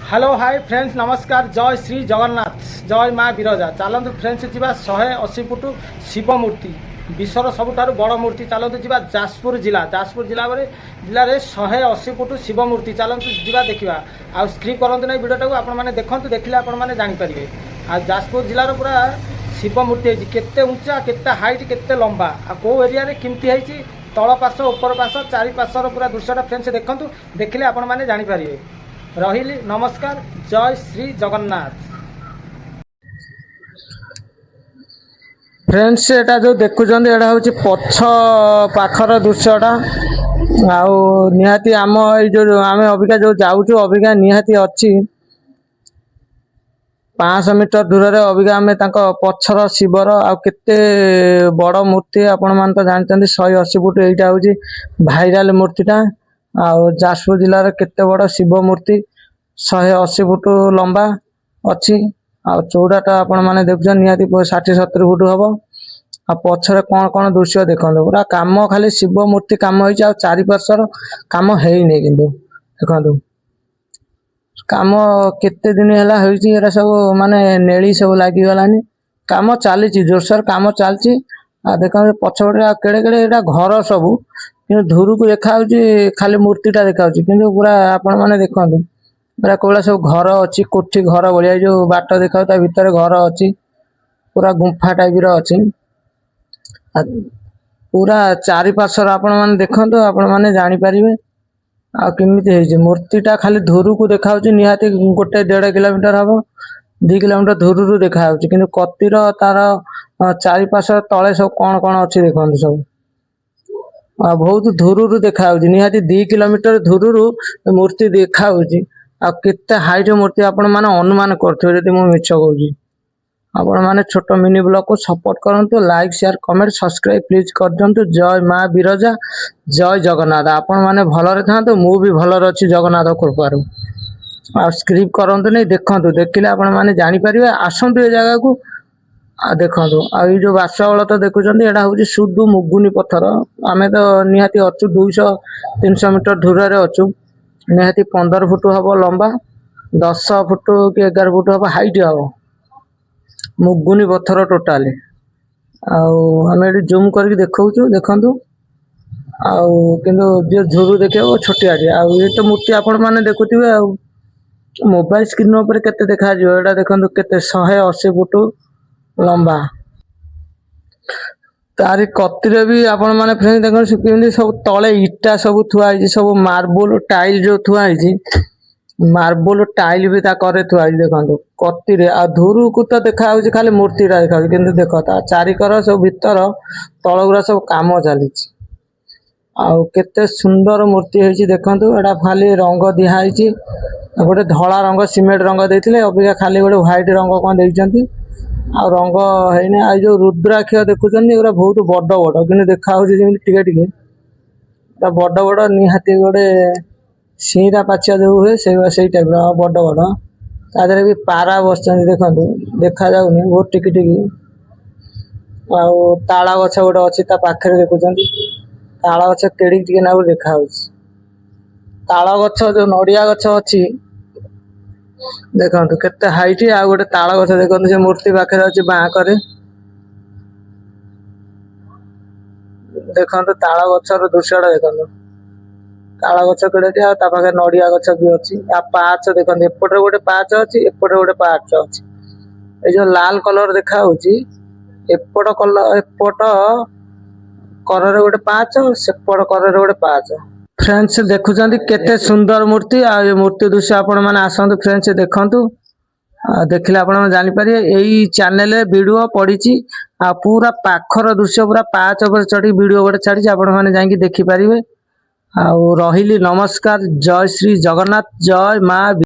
Hello, high friends, ନମସ୍କାର। ଜୟ ଶ୍ରୀ ଜଗନ୍ନାଥ, ଜୟ ମା ବିରଜା। ଚାଲନ୍ତୁ ଫ୍ରେଣ୍ଡସ୍, ଯିବା 180 ଫୁଟ ଶିବ ମୂର୍ତ୍ତି, ବିଶ୍ୱର ସବୁଠାରୁ ବଡ଼ ମୂର୍ତ୍ତି। ଚାଲନ୍ତୁ ଯିବା ଯାଜପୁର ଜିଲ୍ଲା। ଯାଜପୁର ଜିଲ୍ଲାରେ 180 ଫୁଟ ଶିବ ମୂର୍ତ୍ତି। ଚାଲନ୍ତୁ ଯିବା, ଦେଖିବା। ଆଉ ସ୍କିପ୍ କରନ୍ତୁ ନାହିଁ ଭିଡ଼ିଓଟାକୁ, ଆପଣମାନେ ଦେଖନ୍ତୁ। ଦେଖିଲେ ଆପଣମାନେ ଜାଣିପାରିବେ। ଆଉ ଯାଜପୁର ଜିଲ୍ଲାର ପୁରା ଶିବ ମୂର୍ତ୍ତି ହେଇଛି, କେତେ ଉଞ୍ଚା, କେତେ ହାଇଟ୍, କେତେ ଲମ୍ବା ଆଉ କେଉଁ ଏରିଆରେ କେମିତି ହେଇଛି, ତଳ ପାର୍ଶ୍ୱ, ଉପର ପାର୍ଶ୍ୱ, ଚାରି ପାର୍ଶ୍ୱର ପୁରା ଦୃଶ୍ୟଟା ଫ୍ରେଣ୍ଡସ୍ ଦେଖନ୍ତୁ। ଦେଖିଲେ ଆପଣମାନେ ଜାଣିପାରିବେ। ରହିଲି, ନମସ୍କାର, ଜୟ ଶ୍ରୀ ଜଗନ୍ନାଥ। ଫ୍ରେଣ୍ଡସ୍, ଏଇଟା ଯେଉଁ ଦେଖୁଛନ୍ତି, ଏଇଟା ହେଉଛି ପଛ ପାଖର ଦୃଶ୍ୟଟା। ଆଉ ନିହାତି ଆମ ଏଇ ଯେଉଁ ଆମେ ଅବିକା ଯେଉଁ ଯାଉଛୁ, ଅବିକା ନିହାତି ଅଛି 500 ମିଟର ଦୂରରେ ଅବିକା ଆମେ ତାଙ୍କ ପଛର ଶିବର। ଆଉ କେତେ ବଡ଼ ମୂର୍ତ୍ତି ଆପଣମାନେ ତ ଜାଣିଛନ୍ତି, 180 ଫୁଟ। ଏଇଟା ହେଉଛି ଭାଇରାଲ ମୂର୍ତ୍ତିଟା। ଆଉ ଯାଜପୁର ଜିଲ୍ଲାର କେତେ ବଡ଼ ଶିବ ମୂର୍ତ୍ତି, 180 ଫୁଟ ଲମ୍ବା ଅଛି। ଆଉ ଚଉଡ଼ାଟା ଆପଣମାନେ ଦେଖୁଛନ୍ତି, ନିହାତି 60-70 ଫୁଟ ହବ। ଆଉ ପଛରେ କ'ଣ କ'ଣ ଦୃଶ୍ୟ ଦେଖନ୍ତୁ। ପୁରା କାମ ଖାଲି ଶିବ ମୂର୍ତ୍ତି କାମ ହେଇଛି, ଆଉ ଚାରିପାର୍ଶ୍ୱର କାମ ହେଇନି। କିନ୍ତୁ ଦେଖନ୍ତୁ, କାମ କେତେ ଦିନ ହେଲା ହେଇଛି, ଏରା ସବୁ ମାନେ ନେଳି ସବୁ ଲାଗିଗଲାନି। କାମ ଚାଲିଛି, ଜୋରସୋର କାମ ଚାଲିଛି। ଆଉ ଦେଖନ୍ତୁ ପଛପଟେ ଆଉ କେଡ଼େ କେଡ଼େ ଏଇଟା ଘର ସବୁ, କିନ୍ତୁ ଦୂରକୁ ଦେଖାଯାଉଛି ଖାଲି ମୂର୍ତ୍ତିଟା ଦେଖାଯାଉଛି। କିନ୍ତୁ ପୁରା ଆପଣମାନେ ଦେଖନ୍ତୁ, ପୁରା କୋଉଭଳିଆ ସବୁ ଘର ଅଛି, କୋଠି ଘର ଭଳିଆ। ଏଇ ଯୋଉ ବାଟ ଦେଖାଯାଉଛି, ତା ଭିତରେ ଘର ଅଛି, ପୁରା ଗୁମ୍ଫା ଟାଇପର ଅଛି। ଆଉ ପୁରା ଚାରିପାର୍ଶ୍ୱର ଆପଣମାନେ ଦେଖନ୍ତୁ, ଆପଣମାନେ ଜାଣିପାରିବେ ଆଉ କେମିତି ହେଇଛି ମୂର୍ତ୍ତିଟା। ଖାଲି ଦୂରକୁ ଦେଖାଯାଉଛି, ନିହାତି ଗୋଟେ ଦେଢ଼ କିଲୋମିଟର ହବ, 2 କିଲୋମିଟର ଦୂରରୁ ଦେଖାଯାଉଛି। କିନ୍ତୁ କତିର ତାର ଚାରିପାର୍ଶ୍ୱ ତଳେ ସବୁ କ'ଣ କ'ଣ ଅଛି ଦେଖନ୍ତୁ ସବୁ। ଆଉ ବହୁତ ଦୂରରୁ ଦେଖାଯାଉଛି, ନିହାତି 2 କିଲୋମିଟର ଦୂରରୁ ମୂର୍ତ୍ତି ଦେଖାଯାଉଛି। ଆଉ କେତେ ହାଇଟ୍ ମୂର୍ତ୍ତି ଆପଣମାନେ ଅନୁମାନ କରୁଥିବେ ଯଦି ମୁଁ ମିଛ କହୁଛି। ଆପଣମାନେ ଛୋଟ ମିନି ବ୍ଲଗକୁ ସପୋର୍ଟ କରନ୍ତୁ। Like, share, comment, subscribe please କରିଦିଅନ୍ତୁ। ଜୟ ମା ବିରଜା, ଜୟ ଜଗନ୍ନାଥ। ଆପଣମାନେ ଭଲରେ ଥାଆନ୍ତୁ, ମୁଁ ବି ଭଲରେ ଅଛି ଜଗନ୍ନାଥ କୃପାରୁ। ଆଉ ସ୍କିପ୍ କରନ୍ତୁନି, ଦେଖନ୍ତୁ। ଦେଖିଲେ ଆପଣମାନେ ଜାଣିପାରିବେ। ଆସନ୍ତୁ ଏ ଜାଗାକୁ ଆଉ ଦେଖନ୍ତୁ। ଆଉ ଏଇ ଯୋଉ ବାସୁଆବଳ ତ ଦେଖୁଛନ୍ତି, ଏଇଟା ହେଉଛି ସୁଦୁ ମୁଗୁନି ପଥର। ଆମେ ତ ନିହାତି ଅଛୁ 200-300 ମିଟର ଦୂରରେ ଅଛୁ। ନିହାତି 15 ଫୁଟ ହବ ଲମ୍ବା, 10 ଫୁଟ କି 11 ଫୁଟ ହବ ହାଇଟ୍ ହବ। ମୁଗୁନି ପଥର ଟୋଟାଲି। ଆଉ ଆମେ ଏଠି ଜୁମ୍ କରିକି ଦେଖାଉଛୁ, ଦେଖନ୍ତୁ। ଆଉ କିନ୍ତୁ ଯିଏ ଦୂରୁ ଦେଖିବ, ଛୋଟିଆଟିଏ। ଆଉ ଏ ତ ମୂର୍ତ୍ତି ଆପଣମାନେ ଦେଖୁଥିବେ, ଆଉ ମୋବାଇଲ ସ୍କ୍ରିନ୍ ଉପରେ କେତେ ଦେଖାଯିବ? ଏଇଟା ଦେଖନ୍ତୁ କେତେ, 180 ଫୁଟ ଲମ୍ବା। ତାରି କତିରେ ବି ଆପଣମାନେ ଫ୍ରେଣ୍ଡ ଦେଖନ୍ତୁ, କେମିତି ସବୁ ତଳେ ଇଟା ସବୁ ଥୁଆ ହେଇଛି, ସବୁ ମାର୍ବୁଲ ଟାଇଲ ଯୋଉ ଥୁଆ ହେଇଛି, ମାର୍ବୁଲ ଟାଇଲ ବି ତା କରେ ଥୁଆ ହେଇଛି, ଦେଖନ୍ତୁ କତିରେ। ଆଉ ଦୂରକୁ ତ ଦେଖା ଯାଉଛି, ଖାଲି ମୂର୍ତ୍ତିଟା ଦେଖାଯାଉଛି। କିନ୍ତୁ ଦେଖ, ତା ଚାରିକର ସବୁ ଭିତର ତଳ ଗୁରା ସବୁ କାମ ଚାଲିଛି। ଆଉ କେତେ ସୁନ୍ଦର ମୂର୍ତ୍ତି ହେଇଛି ଦେଖନ୍ତୁ। ଏଇଟା ଖାଲି ରଙ୍ଗ ଦିଆ ହେଇଛି, ଗୋଟେ ଧଳା ରଙ୍ଗ, ସିମେଣ୍ଟ ରଙ୍ଗ ଦେଇଥିଲେ। ଅବିକା ଖାଲି ଗୋଟେ ହ୍ୱାଇଟ ରଙ୍ଗ କଣ ଦେଇଛନ୍ତି, ଆଉ ରଙ୍ଗ ହେଇନି। ଆଉ ଯୋଉ ରୁଦ୍ରାକ୍ଷ ଦେଖୁଛନ୍ତି, ଏଗୁରା ବହୁତ ବଡ ବଡ, କିନ୍ତୁ ଦେଖା ହଉଛି ଯେମିତି ଟିକେ ଟିକେ। ଏଟା ବଡ ବଡ, ନିହାତି ଗୋଟେ ଶିଁରା ପାଛିଆ ଯୋଉ ହୁଏ, ସେଇ ସେଇ ଟାଇପର ବଡ ବଡ। ତା ଦେହରେ ବି ପାରା ବସିଛନ୍ତି, ଦେଖନ୍ତୁ, ଦେଖାଯାଉନି, ବହୁତ ଟିକି ଟିକି। ଆଉ ତାଳ ଗଛ ଗୋଟେ ଅଛି ତା ପାଖରେ, ଦେଖୁଛନ୍ତି, ତାଳ ଗଛ କେଡ଼ିକି ଟିକେ ନାକୁ ଦେଖାଯାଉଛି। ତାଳ ଗଛ ଯୋଉ ନଡିଆ ଗଛ ଅଛି, ଦେଖନ୍ତୁ କେତେ ହାଇଟ୍। ଆଉ ଗୋଟେ ତାଳ ଗଛ ଦେଖନ୍ତୁ, ସେ ମୂର୍ତ୍ତି ପାଖରେ ଅଛି ବାଁ କରେ। ଦେଖନ୍ତୁ, ତାଳ ଗଛର ଦୃଶ୍ୟଟା ଦେଖନ୍ତୁ। ତାଳ ଗଛ କେଡ଼େଟି, ଆଉ ତା ପାଖରେ ନଡିଆ ଗଛ ବି ଅଛି। ଆଉ ପାହାଚ ଦେଖନ୍ତୁ, ଏପଟରେ ଗୋଟେ ପାହାଚ ଅଛି, ଏପଟରେ ଗୋଟେ ପାହାଚ ଅଛି। ଏଇ ଯୋଉ ଲାଲ କଲର ଦେଖା ହଉଛି, ଏପଟ କଲର, ଏପଟ କରରେ ଗୋଟେ ପାହାଚ, ସେପଟ କରରେ ଗୋଟେ ପାହାଚ। ଫ୍ରେଣ୍ଡସ୍, ଦେଖୁଛନ୍ତି କେତେ ସୁନ୍ଦର ମୂର୍ତ୍ତି। ଆଉ ଏ ମୂର୍ତ୍ତି ଦୃଶ୍ୟ ଆପଣମାନେ ଆସନ୍ତୁ ଫ୍ରେଣ୍ଡସ୍, ଦେଖନ୍ତୁ। ଆଉ ଦେଖିଲେ ଆପଣ ଜାଣିପାରିବେ। ଏଇ ଚ୍ୟାନେଲରେ ଭିଡିଓ ପଡିଛି, ଆଉ ପୁରା ପାଖର ଦୃଶ୍ୟ, ପୁରା ପାହାଚ ଉପରେ ଚଢିକି ଭିଡିଓ ଗୋଟେ ଛାଡିଛି, ଆପଣମାନେ ଯାଇକି ଦେଖିପାରିବେ। ଆଉ ରହିଲି, ନମସ୍କାର, ଜୟ ଶ୍ରୀ ଜଗନ୍ନାଥ, ଜୟ ମା।